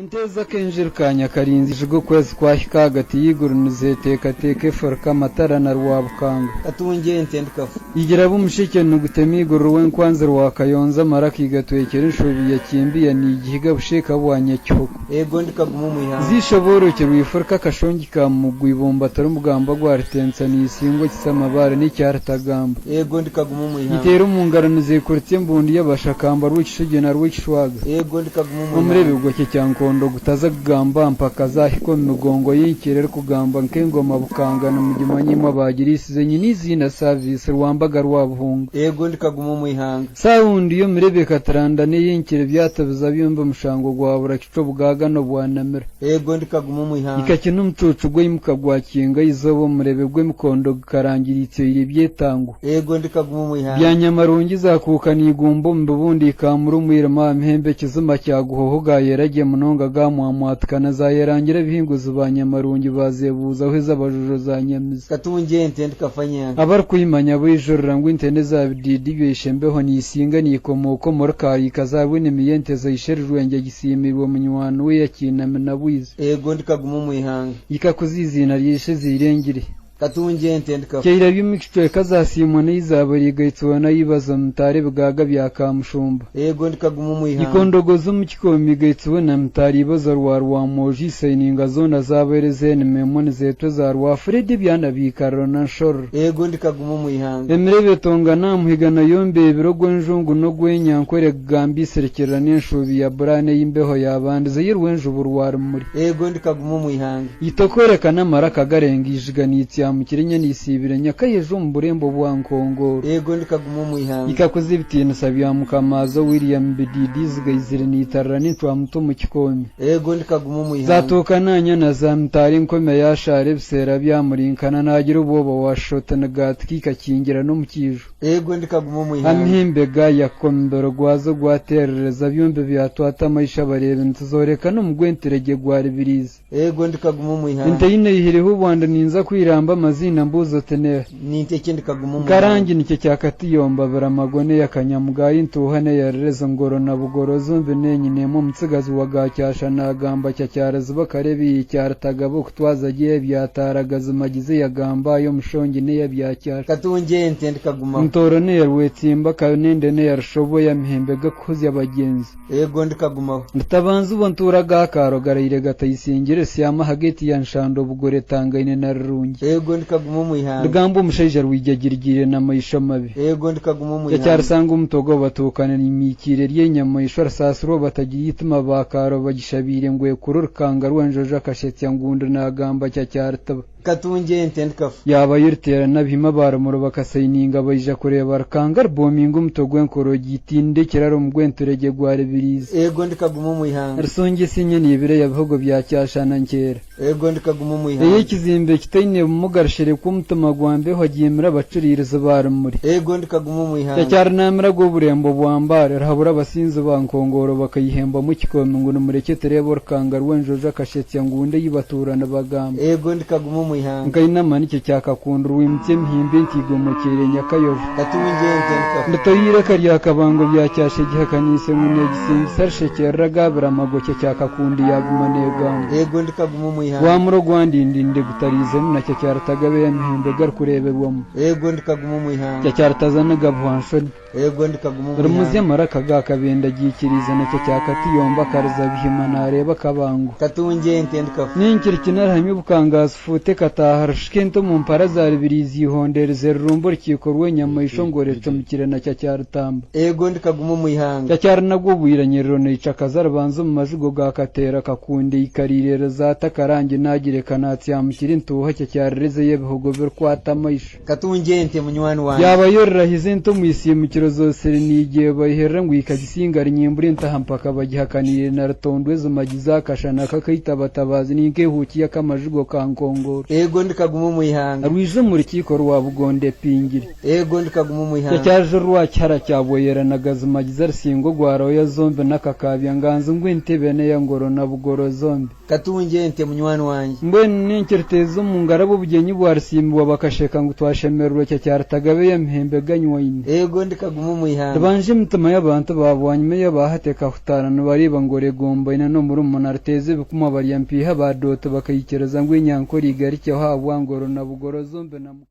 Ente z'akenjeru ka Nyakarinzi ijuga okwezi kwahika ahagati y'eiguru nizeteekateeka efurika amatara na Rwabukanga. Katungye ente ndikafa. Igira b'omushekye nigutema eiguru rw'enkwanzi rwa Kayonza amaraka igatwekera enshubi ya Kimbiya nigihiga busheeka bwa Nyakihuku. Eego ndikaguma omu ihanga. Zishoboorokyerwa ifurika akashongi ka Mugwa ibumbatira omugamba gwa Rutentsa niisingwa Kisamabare n'ekya Rutagamba. Eego ndikaguma omu ihanga. Iteera omu ngaro nizeekuritsa embundu y'Abashakamba Rwekishugi na Rwekishwaga. Eego ndikaguma omu Omurebe ihanga. gwakye Kyankondo gutaza kugamba mpaka zaahika omu migongo y'enkiri erikugamba nk'engoma Bukanga nimugimanya imwe abaagiriisize nyina eiziina Service Rwambaga Rwabuhunga. Eego ndikaguma omu ihanga. Saawundi y'omureebe ekatiranda n'ey'enkiri byatabiza byombi omushango gwabura kicwa obugaaga n'obwanamira. Eego ndikaguma omu ihanga. Ikakina omucuucu gwaimuka gwakinga eizooba omurebe gw'emikondo gukarangira ityoire ebyetangwa. Eego ndikaguma omu ihanga. Bya Nyamarungi zaakuuka niigumba omu bibundi ikaamura omwirima aha mihembe ekizima kyaguhoho gaayera gye munonga gaamwamwatukana zaayerangira abihinguzi ba Nyamarungi baazeebuuzaho ez'abajojo za Nyamizi. Katungye ente ndikafa nyanka. Abarikwimanya baijurira ngu ente n'eza bidiidi byaishe embeho niisinga niikomooka omuri Kaariika zaabwo enimi y'ente zaishe Rujwengye agisiimirwe munywani we Yakiinami na Bwiza. Eego ndikaguma omu ihanga. Ikakuza eiziina ryaishe Ziirengire. Katungye ente ndikafa. Kyairabya omu kicweka zaasiimwa n'eizaba rigaitswa n'eibazo mutaara ebigaaga bya Kamushumba. Eego ndikaguma omu ihanga. Ikondogoza omu kikoomi igaitswe na mutaara eibazo rwa Rwamwojo isaininga zoona zabaire ez'enimi emwe nizeetwa eza Rwafuredi ebyana biikariro na Nshororo. Eego ndikaguma omu ihanga. Emirebe etonga namuhiga nayo mbeebire ogw'enjungu n'ogw'enyankore kugamba isirikirira n'enshubi ya Buraana ei mbeho yaabandize y'orwenjubu rwa Rumuri. Eego ndikaguma omu ihanga. Itokooreka n'amaraka garenga ijuga niitsyamukira enyana isiibire Nyakayeju omu burembo bwa Nkongoro. Eego ndikaguma omu ihanga. Ikakuza ebitiinisa bya Mukamaazo William Bidiidi izigaizire niitarira n'encwamuti omu kikoomi. Eego ndikaguma omu ihanga. Zaatuuka naanya na za mitaara enkome yaashaara ebiseera byamurinkana naagira obwoba waashusha oti nigaatika ikakingira n'omu kiijo. Eego ndikaguma omu ihanga. Amahembe gaayaka omubiri gwazo gwateerereza byombi byatwata amaisho abareebi nituzooreka n'omugwe enturegye gwa Rubirizi. Eego ndikaguma omu ihanga. Ente ei naihireho obwanda ninza kwiramba amaziina mbuuza oti neeha? Ninte ki ndikaguma omu ihanga. Nkarangi nikyo kya Katiyomba, Biramago n'eya Kanyamugayo, Ntuuha n'eya Rurezo, Ngoro na Bugoro zombi n'enyina emwe omutsigazi wa Gakyasha naagamba Kyakyariziba Karebi Kyarutagaba okutwaza gye ebyataaraga Zimagize yagamba Ayomushongi n'eya Byakyasha. Katungye ente ndikagumaho. Ntooro n'eya Rwetsimba Kanende n'eya Rushobo ey'amahembe g'okuhuzya abagyenzi. Eego ndikagumaho. Rutabanzibwa ntuura ga Kaaro garaire gataisingire Syama ahagati ya Nshando Bugore etangaine na Rurungi. Eego ndikaguma omu ihanga. Rugamba omushaija rwijagirigiire n'amaisho mabi. Eego ndikaguma omu ihanga. Kyakyarusanga omutogo batuukana n'imikiire ry'enyamaishwa rusaasirwa batagira eitima ba Kaaro bagishabiire ngu ekuru Rukanga rw'enjojo akashetsya ngundu naagamba Kyakyarutiba. Katungye ente ndikafa. Yaabayo ruteera n'abihima ba Rumuri bakasaininga baija kureeba Rukanga ruboominga omutwe gw'enkorogi itinde ekiraro omu gw'enturegye gwa Rubirizi. Eego ndikaguma omu ihanga. Rusungye esinya niibira ya bihogo bya Kyasha na Nkyera. Eego ndikaguma omu ihanga. Ey'ekizimbe kitaine bumuga rusherekwa omutima gwa Mbeho agiimire abacuriirizi ba Rumuri. Eego ndikaguma omu ihanga. Kyakyarinamira gw'oburembo bwa Mbare ruhabura abasinzi ba Nkongoro bakaihembamu ekikoomi ngu nimurekye tureebe orukanga rw'enjojo akashetsya ngundu ei batuura nibagamba. Eego ndikaguma omu ihanga. Nkainama nikyo kyakakunda rwimutsa emihimbi entiigomokyeire Nyakayojo. Katungye ente ndikafa. Nditoire karya kabango bya Kyasha egihakaniise ngu neegisingisa rushekyerera agaabira amagokye Kyakakundi yaaguma neegamba. Eego ndikaguma omu ihanga. Gwamura ogwandindinde gutariizemu nakyo kyarutagabe ey'amahembe garikureeberwamu. Eego ndikaguma omu ihanga. Kyakyarutaza nigabuhwa nshoni. Eego ndikaguma omu Rimuzi ihanga. amaraka gaakabenda giikiriize nakyo kyakatiyomba akariza bihima naareeba kabango. Katungye ente ndikafa. Ninkiri kinarahamya obukangaasi fuute kataaha rushuka ente omu mpara za Rubirizi eihondereze rurumba orukiiko rw'enyamaishwa ngu orecumikire na Kyakyarutamba. Eego ndikaguma omu ihanga. Kyakyarunagwa obwiranyiriro naica akaza rubanza omu majugo ga Kateera Kakunde eikariire rizaata akarangi naagireka naatsyamukira entuuha Kyakyaririza ey'ebihogo birikwata amaisho. Katungye ente munywani wangye. Yaabayo rirahiza ente omu isiimukiro zoosire niigyebaiherera ngu ikagisinga rinyimbura entaha mpaka bagihakaniire na rutondwe ezimagiza akashana kakaita abatabaazi ninkeehuuki y'akamajugo ka Nkongoro. Eego ndikaguma omu ihanga. Rwija omu rukiiko rwa Bugondo epingire. Eego ndikaguma omu ihanga. Kyakyarija orwa Kihara kya Bweyera na Gazimagiza Rusingo gwa Roya zombi n'Akakaabya Nganzi ngu entebe n'eya Ngoro na Bugoro zombi. Katungye ente munywani wangye. Mbwenu n'enki riteeza omu ngaro ab'obugyenyi bwa Rusimbwa bakasheka ngu twashemererwa Kyakyarutagabe ey'amihembe ganywaine. Eego ndikaguma omu ihanga. Ribanja emitima y'abantu ba bwanyima ey'abahati ekahutaara nibareeba ngu oregombaine n'omurumuna riteeza ebikuma barya mpiiha ba Doto bakaikiriza ngu enyankore igarikyeho ahabwa Ngoro na Bugoro zombi na.